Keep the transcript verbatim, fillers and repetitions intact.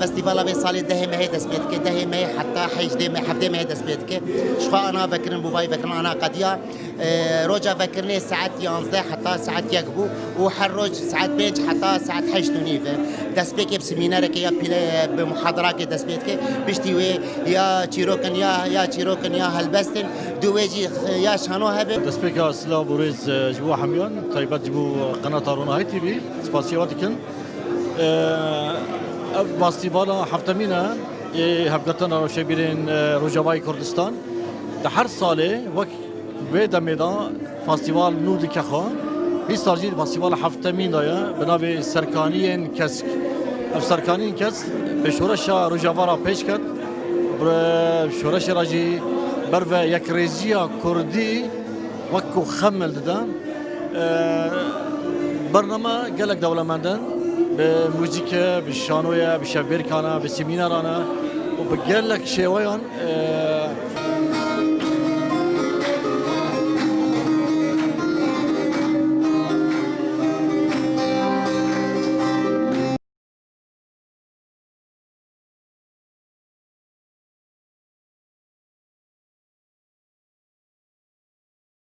Festîvala vê salê dehê mehê dest pê dike, dehê mehê heta hejdê meh, hevdê mehê dest pê dike. Ji xwe ana vekirin, bû vayî vekirin ana qediya. E, roja vekirinê saet yanzdeh heta saet yek bû û her roj saet pênc heta saet heşt û nîv e. Destpêkê bi semînerekê ya pîle, bi muhadarakê dest pê dike. Piştî wê ya çîrokin ya, ya çîrokin ya helbestin, dû wê jî ya şano hebe. Destpêka silav û rêz, e, ji bo hemiyan, taybet ji bo qenata Ronahî T V, spasiya we dikin. E, ev festîvala heftemîn e, ê Hevgirtina Rewşenbîrên, e, Rojavayê Kurdistan. Di her salê wek vê demê de festîval nû dike xwe. Hîsar jî festîvala heftemîn de ye, bi navê Serkaniyên Kesk. Ev Serkaniyên Kesk bi şoreşa Rojava re pêş ket, bi şoreşê re jî ber ve yekrêziya Kurdî wek ku xem li dide. Ee, bername gelek dewlemend in. Bi muzîk e, bi şano ye, bi şevbêrkan e, bi semîneran e û bi gelek şêweyan, ee,